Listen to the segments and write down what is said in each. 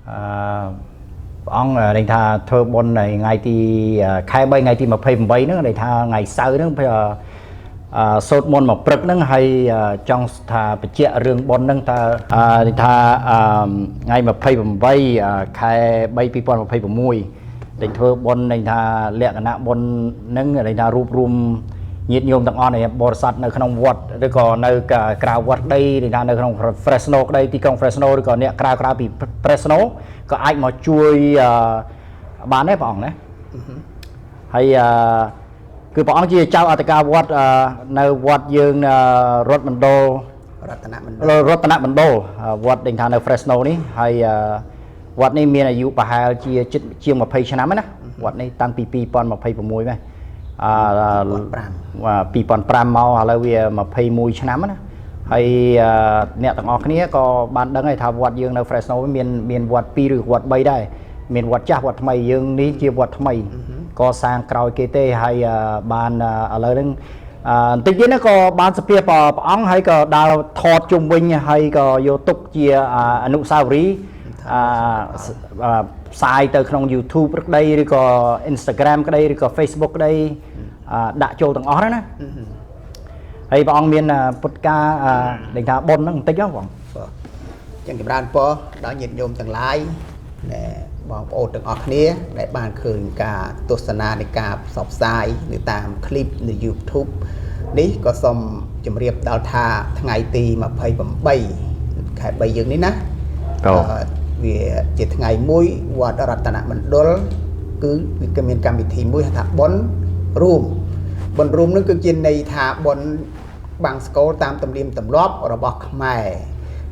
អឺព្រះអង្គន័យថាធ្វើបុណ្យនៅថ្ងៃទីខែ3ថ្ងៃទី28ហ្នឹងន័យថាថ្ងៃសៅរ៍ហ្នឹងអឺសូត្រមន្តមកព្រឹកហ្នឹងហើយចង់ថាបញ្ជាក់រឿងបុណ្យហ្នឹងតើន័យថាថ្ងៃ28ខែ3 2026ដែលធ្វើបុណ្យន័យថាលក្ខណៈបុណ្យហ្នឹងន័យថារួបរួមញាតិញោមទាំងអស់នៃបរិស័ទនៅក្នុងវត្តឬក៏នៅក្រៅវត្តក្តីន័យថានៅក្នុង Fresno ក្តីទីក្រុង Fresno ឬក៏អ្នកក្រៅក្រៅពី Fresno ក៏អាចមកជួយបានដែរព្រះអង្គណាហើយអឺគឺព្រះអង្គជាចៅអធិការវត្តនៅវត្តយើងរតមណ្ឌល រតនមណ្ឌល រតនមណ្ឌលវត្តដេញថានៅ Fresno នេះហើយវត្តនេះមានអាយុប្រហែលជាជិតជាង20ឆ្នាំណាវត្តនេះតាំងពី2026ម៉េះអឺ2005មកឥឡូវវា21ឆ្នាំណាហើយអ្នកទាំងអស់គ្នាក៏បានដឹងហើយថាវត្តយើងនៅ Fresno មានវត្ត2ឬវត្ត3ដែរមានវត្តចាស់វត្តថ្មីយើងនេះជាវត្តថ្មីកសាងក្រោយគេទេហើយបានឥឡូវហ្នឹងបន្តិចទៀតនេះក៏បានសភាព្រះអង្គហើយក៏ដើរថតជុំវិញហើយក៏យកទុកជាអនុស្សាវរីយ៍អឺផ្សាយទៅក្នុង YouTube ឬក្តីឬក៏ Instagram ក្តីឬក៏ Facebook ក្តីដាក់ចូលទាំងអស់ហ្នឹងណាហើយព្រះអង្គមានពុទ្ធការដែលថាបុណ្យហ្នឹងបន្តិចហ៎បង បាទចឹងចម្រើនពរដល់ញាតិញោមទាំងឡាយដែលបងប្អូនទាំងអស់គ្នាដែលបានឃើញការទស្សនានៃការផ្សព្វផ្សាយនៅតាមคลิปនៅ YouTube នេះក៏សូមជម្រាបដល់ថាថ្ងៃទី28ខែ3យើងនេះណាវាជាថ្ងៃមួយវត្តរតនមណ្ឌលគឺវាមានកម្មវិធីមួយហៅថាបុណ្យរួមបុណ្យរួមនឹងគឺជាន័យថាបុណ្យបាំងស្កូលតាមទំនៀមទម្លាប់របស់ខ្មែរ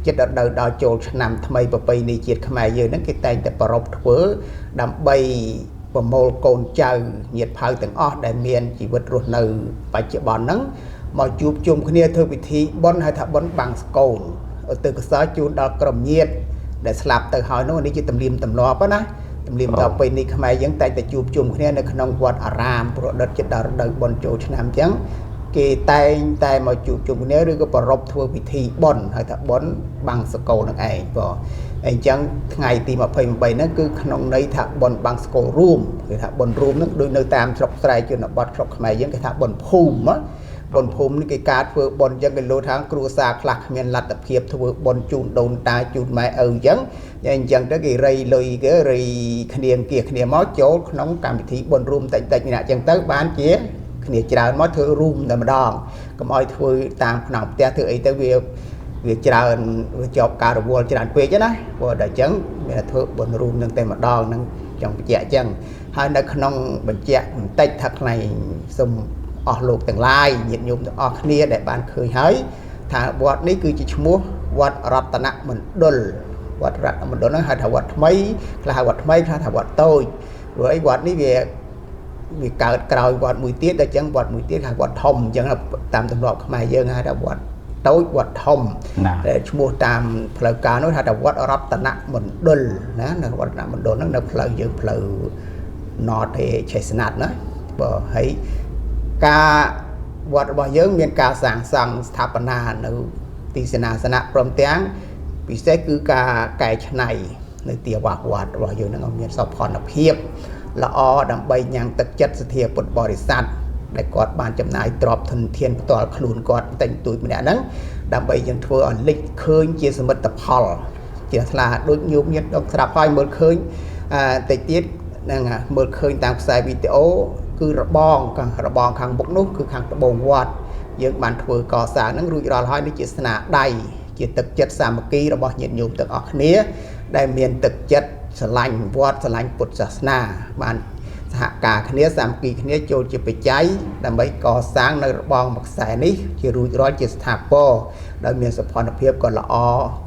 ចិត្តរដូវដល់ចូលឆ្នាំថ្មីប្រពៃណីជាតិខ្មែរយើងហ្នឹងគេតែងតែប្រារព្ធធ្វើដើម្បីប្រមូលកូនចៅញាតិផៅទាំងអស់ដែលមានជីវិតរស់នៅបច្ចុប្បន្នហ្នឹងមកជួបជុំគ្នាធ្វើពិធីបុណ្យហៅថាបុណ្យបាំងស្កូលឧទ្ទិសកុសលជូនដល់ក្រុមញាតិដែលស្លាប់ទៅហើយនោះនេះជាទំនៀមទម្លាប់ណាទំនៀមដល់ពេលនេះខ្មែរយើងតែងតែជួបជុំគ្នានៅក្នុងវត្តអារាមព្រោះដិតចិត្តដល់រដូវបុណ្យចូលឆ្នាំអញ្ចឹងគេតែងតែមកជួបជុំគ្នាឬក៏ប្រារព្ធធ្វើពិធីបុណ្យហៅថាបុណ្យបាំងសកលនឹងឯងបងអញ្ចឹងថ្ងៃទី28ហ្នឹងគឺក្នុងន័យថាបុណ្យបាំងសកលរួមគេថាបុណ្យរួមហ្នឹងដូចនៅតាមស្រុកស្រែជនបទស្រុកខ្មែរយើងគេថាបុណ្យភូមិបុណ្យភូមិនេះគេការធ្វើបុណ្យអញ្ចឹងគេលោថាគ្រួសារខ្លះគ្មានលទ្ធភាពធ្វើបុណ្យជូនដូនតាជូនម៉ែឪអញ្ចឹងអញ្ចឹងទៅគេរៃលុយគេរៃគ្នាអង្គាគ្នាមកចូលក្នុងកម្មវិធីបុណ្យរួមតិចតិចណាអញ្ចឹងទៅបានជាគ្នាច្រើនមកធ្វើរួមតែម្ដងកុំឲ្យធ្វើតាមក្នុងផ្ទះធ្វើអីទៅវាច្រើនវាជាប់ការរវល់ច្រើនពេកណាព្រោះដល់អញ្ចឹងមានតែធ្វើបុណ្យរួមនឹងតែម្ដងនឹងចង់បញ្ជាក់អញ្ចឹងហើយនៅក្នុងបញ្ជាក់បន្តិចថាខ្លែងសូមអស់លោកទាំងឡាយញាតិញោមទាំងអស់គ្នាដែលបានឃើញហើយថាវត្តនេះគឺជាឈ្មោះវត្តរតនមណ្ឌលវត្តរតនមណ្ឌលហ្នឹងហៅថាវត្តថ្មីខ្លះហៅវត្តថ្មីខ្លះថាវត្តតូចព្រោះអីវត្តនេះវាកើតក្រោយវត្តមួយទៀតដល់អញ្ចឹងវត្តមួយទៀតហៅវត្តធំអញ្ចឹងតាមទម្លាប់ខ្មែរយើងហៅថាវត្តតូចវត្តធំដែលឈ្មោះតាមផ្លូវការនោះហៅថាវត្តរតនមណ្ឌលណានៅវត្តរតនមណ្ឌលហ្នឹងនៅផ្លូវយើងផ្លូវ North Chestnut ណាបើហើយការវត្តរបស់យើងមានការសាងសង់ស្ថាបនានៅទីសេនាសនៈព្រមទាំងពិសេសគឺការកែច្នៃនៅទីអាវាសវត្តរបស់យើងហ្នឹងឲ្យមានសោភ័ណភាពល្អដើម្បីញ៉ាំងទឹកចិត្តសទ្ធាពុទ្ធបរិស័ទដែលគាត់បានចំណាយទ្រព្យធនធានផ្ទាល់ខ្លួនគាត់តែងទួចម្នាក់ហ្នឹងដើម្បីយើងធ្វើឲ្យលេចឃើញជាសមិទ្ធផលជាថ្លាដូចញោមញាតិដល់ស្រាប់ហើយមើលឃើញតិចទៀតហ្នឹងមើលឃើញតាមខ្សែវីដេអូគឺរបងខាងមុខនោះគឺខាងត្បូងវត្តយើងបានធ្វើកសាងហ្នឹងរួចរាល់ហើយនេះជាស្នាដៃជាទឹកចិត្តសាមគ្គីរបស់ញាតិញោមទាំងអស់គ្នាដែលមានទឹកចិត្តស្រឡាញ់វត្តស្រឡាញ់ពុទ្ធសាសនាបានសហការគ្នាសាមគ្គីគ្នាចូលជាបច្ច័យដើម្បីកសាងនៅរបងមួយខ្សែនេះជារួចរាល់ជាស្ថាពរដោយមានសោភ័ណភាពក៏ល្អ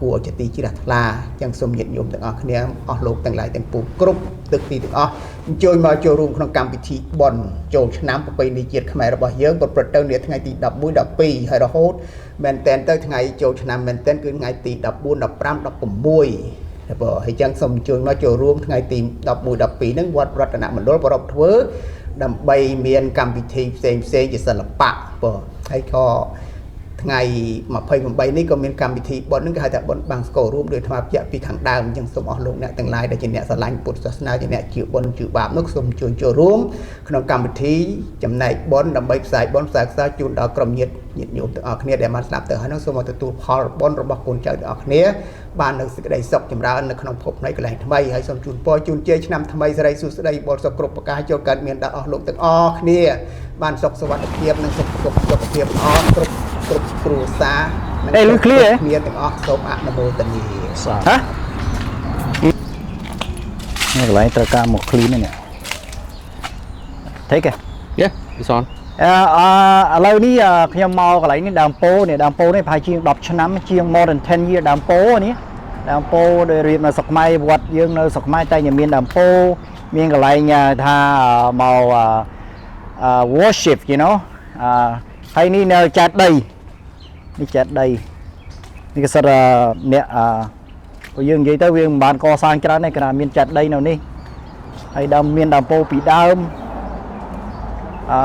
គួរឲ្យជាទីជ្រះថ្លាចឹងសូមញាតិញោមទាំងអស់គ្នាអស់លោកទាំងឡាយទាំងពួងគ្រប់ទឹកទីទាំងអស់អញ្ជើញមកចូលរួមក្នុងកម្មវិធីបុណ្យចូលឆ្នាំប្រពៃណីជាតិខ្មែររបស់យើងប្រព្រឹត្តទៅនាថ្ងៃទី11 12ហើយរហូតមែនតែនទៅថ្ងៃចូលឆ្នាំមែនតែនគឺថ្ងៃទី14 15 16បើហើយចឹងសូមអញ្ជើញមកចូលរួមថ្ងៃទី11 12ហ្នឹងវត្តរតនមណ្ឌលប្រារព្ធធ្វើដើម្បីមានកម្មវិធីផ្សេងផ្សេងជាសិល្បៈបើហើយក៏ ថ្ងៃ28នេះក៏មានកម្មវិធីបុណ្យហ្នឹងគេហៅថាបុណ្យបង្សុកូលរួមដោយអាត្មាបញ្ជាក់ពីខាងដើមអញ្ចឹងសូមអស់លោកអ្នកទាំងឡាយដែលជាអ្នកស្រឡាញ់ពុទ្ធសាសនាជាអ្នកជឿបុណ្យជឿបាបនោះសូមជួយចូលរួមក្នុងកម្មវិធីចំណែកបុណ្យដើម្បីផ្សាយបុណ្យផ្សាយខ្សែជូនដល់ក្រុមញាតិញាតិញោមទាំងអស់គ្នាដែលបានស្ដាប់ទៅហើយនោះសូមឲ្យទទួលផលបុណ្យរបស់កូនចៅទាំងអស់គ្នាបាននៅសេចក្តីសុខចម្រើននៅក្នុងភពថ្មីកន្លែងថ្មីហើយសូមជូនពរជូនជ័យឆ្នាំថ្មីសិរីសួស្តីបុណ្យសុខគ្រប់ប្រការចូលកើតមានដល់អស់លោកទាំងអស់គ្នាបានសុខសុវត្ថិភាពនិងសុខសុខសុខភាពល្អគ្រប់គ្រប់គ្រួសារនិង អេលឺ clear គ្នាទាំងអស់សូមអនុមោទនា ហ៎នេះកន្លែងត្រូវការមក clean នេះ Take it. Yeah, it's on. អឺអឥឡូវនេះខ្ញុំមកកន្លែងនេះដើមពោនេះដើមពោនេះប្រហែលជាង10ឆ្នាំជាង more than 10 year ដើមពោនេះដើមពោដែលរៀបនៅស្រុកខ្មែរវត្តយើងនៅស្រុកខ្មែរតែងតែមានដើមពោមានកន្លែងថាមកអឺ worship អឺហើយនេះនៅចេតិយនេះចេតិយនេះក៏សិតអ្នកអឺព្រោះយើងនិយាយទៅវាមិនបានកសាងច្រើនទេគ្រាន់មានចេតិយនៅនេះហើយដើមមានដើមពោពីដើមអឺ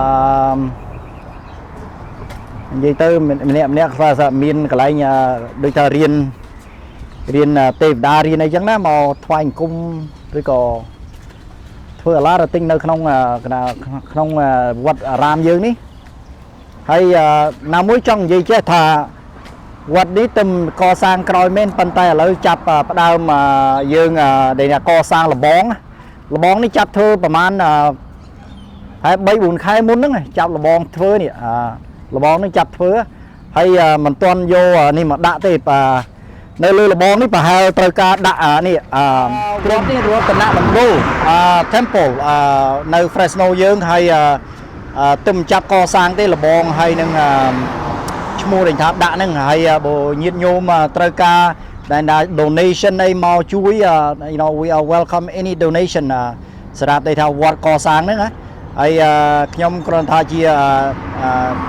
និយាយទៅម្នាក់ម្នាក់ខ្លះថាមានកន្លែងដូចថារៀនរៀនទេវតារៀនអីចឹងណាមកថ្វាយអង្គមឬក៏ធ្វើអាឡារទិញនៅក្នុងក្នុងវត្តអារាមយើងនេះហើយណាមួយចង់និយាយចេះថាវត្តនេះទំកសាងក្រោយមែនប៉ុន្តែឥឡូវចាប់ផ្ដើមយើងដែលកសាងលបងលបងនេះចាប់ធ្វើប្រហែលហើយ3 4ខែមុនហ្នឹងចាប់លបងធ្វើនេះលបងហ្នឹងចាប់ធ្វើហើយមិនទាន់យកនេះមកដាក់ទេបាទនៅលើលបងនេះប្រហែលត្រូវការដាក់នេះវត្តនេះរតនមណ្ឌល Temple នៅ Fresno យើងហើយទឹមចាប់កសាងទេលបងហើយនឹងឈ្មោះដែលថាដាក់ហ្នឹងហើយបើញាតិញោមត្រូវការដែលថា donation អីមកជួយ we are welcome any donation សម្រាប់ដែលថាវត្តកសាងហ្នឹងណាហើយខ្ញុំគ្រាន់ថាជា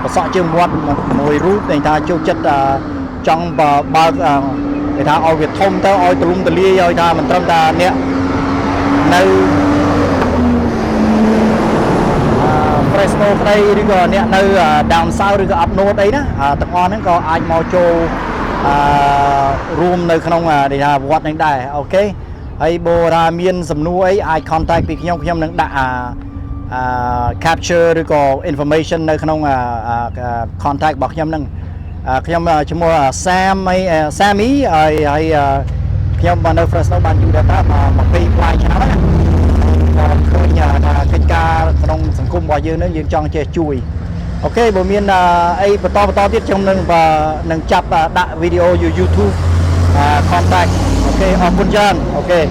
ប្រសក់ជើងវត្តមួយរូបដែលថាចូលចិត្តចង់បើកគេថាឲ្យវាធំទៅឲ្យទលំទលាយឲ្យថាមិនត្រឹមតែអ្នកនៅ Fresno ក្តីឬក៏អ្នកនៅ down south ឬក៏ up north អីណាទាំងអស់ហ្នឹងក៏អាចមកចូលអឺរួមនៅក្នុងគេថាវត្តហ្នឹងដែរ okay ហើយបើថាមានសំណួរអីអាច contact ពីខ្ញុំខ្ញុំនឹងដាក់អា capture ឬក៏ information នៅក្នុង contact របស់ខ្ញុំហ្នឹងខ្ញុំឈ្មោះ Sam អី Sammy ហើយហើយខ្ញុំបាននៅ Fresno បានយូរដែរតា20ប្លាយឆ្នាំណាឃើញថាកិច្ចការក្នុងសង្គមរបស់យើងនឹងយើងចង់ចេះជួយ okay បើមានអីបន្តបន្តទៀតខ្ញុំនឹងនឹងចាប់ដាក់វីដេអូ YouTube contact okay អរគុណច្រើន okay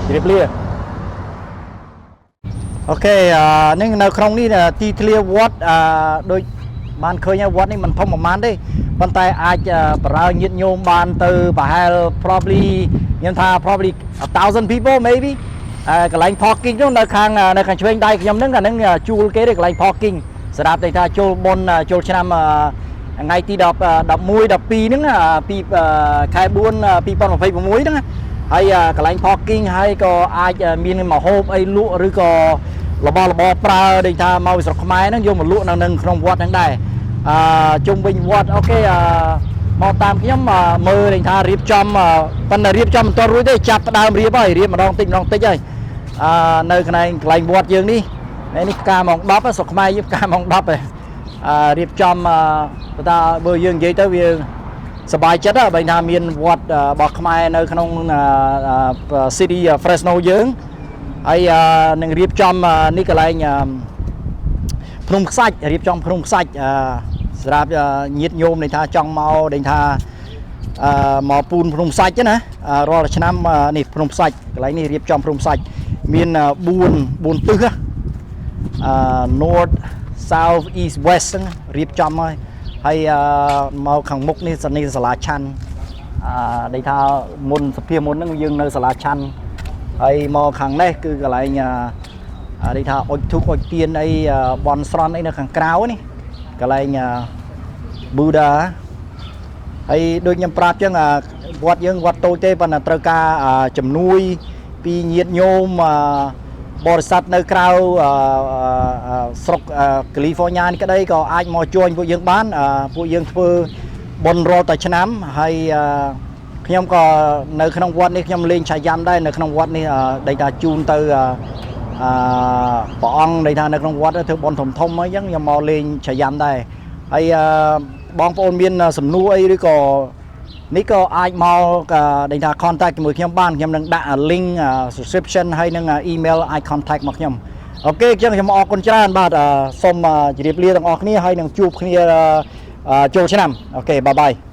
ជម្រាបលា okay នេះនៅក្នុងនេះទីធ្លាវត្តអឺដូចបានឃើញហើយវត្តនេះមិនធំប្រហែលទេប៉ុន្តែអាចបរើញាតិញោមបានទៅប្រហែល probably ខ្ញុំថា probably 1000 people maybe កន្លែង parking នោះនៅខាងនៅខាងឆ្វេងដៃខ្ញុំហ្នឹងអាហ្នឹងជួលគេទេកន្លែង parking សម្រាប់តែថាចូលបុណ្យចូលឆ្នាំថ្ងៃទី10 11 12ហ្នឹងពីខែ4 2026ហ្នឹងហើយកន្លែង parking ហើយក៏អាចមានមហូបអីលក់ឬក៏របស់របរប្រើដូចថាមកពីស្រុកខ្មែរហ្នឹងយកមកលក់នៅនឹងក្នុងវត្តហ្នឹងដែរអឺជុំវិញវត្ត okay អឺមកតាមខ្ញុំមើលដូចថារៀបចំប៉ុន្តែរៀបចំមិនទាន់រួចទេចាប់ផ្ដើមរៀបហើយរៀបម្ដងតិចម្ដងតិចហើយអឺនៅកន្លែងកន្លែងវត្តយើងនេះនេះផ្កាម៉ោង10ស្រុកខ្មែរយើងផ្កាម៉ោង10ហើយអឺរៀបចំអឺថាបើយើងនិយាយទៅវាសប្បាយចិត្តបើថាមានវត្តរបស់ខ្មែរនៅក្នុង City Fresno យើងហើយនឹងរៀបចំនេះកន្លែងភ្នំខ្សាច់រៀបចំភ្នំខ្សាច់សម្រាប់ញាតិញោមដែលថាចង់មកដែលថាអឺមកពូនភ្នំខ្សាច់ណារាល់ឆ្នាំនេះភ្នំខ្សាច់កន្លែងនេះរៀបចំភ្នំខ្សាច់មាន4 4ទិសអឺ North South East West ហ្នឹងរៀបចំហើយហើយមកខាងមុខនេះសនេះសាលាឆាន់អឺដែលថាមុនសភាមុនហ្នឹងយើងនៅសាលាឆាន់ហើយមកខាងនេះគឺកន្លែងអឺនេះថាអុជធូបអុជទៀនអីបនស្រន់អីនៅខាងក្រៅនេះកន្លែង Buddha ហើយដូចខ្ញុំប្រាប់ចឹងវត្តយើងវត្តតូចទេប៉ុន្តែត្រូវការជំនួយពីញាតិញោមបរិស័ទនៅក្រៅស្រុកកាលីហ្វ័រញ៉ានេះក្តីក៏អាចមកជួយពួកយើងបានពួកយើងធ្វើ បុណ្យរាល់តែឆ្នាំហើយអឺខ្ញុំក៏នៅក្នុងវត្តនេះខ្ញុំលេងឆាយ៉ាំដែរនៅក្នុងវត្តនេះអឺដែលថាជូនទៅអឺអឺព្រះអង្គដែលថានៅក្នុងវត្តធ្វើបុណ្យធំធំអីចឹងខ្ញុំមកលេងឆាយ៉ាំដែរហើយអឺបងប្អូនមានសំណួរអីឬក៏នេះក៏អាចមកដែលថា contact ជាមួយខ្ញុំបានខ្ញុំនឹងដាក់ link subscription ហើយនឹង email អាច contact មកខ្ញុំ OK អញ្ចឹងខ្ញុំអរគុណច្រើនបាទសូមជម្រាបលាទាំងអស់គ្នាហើយនឹងជួបគ្នាចូលឆ្នាំ OK bye bye.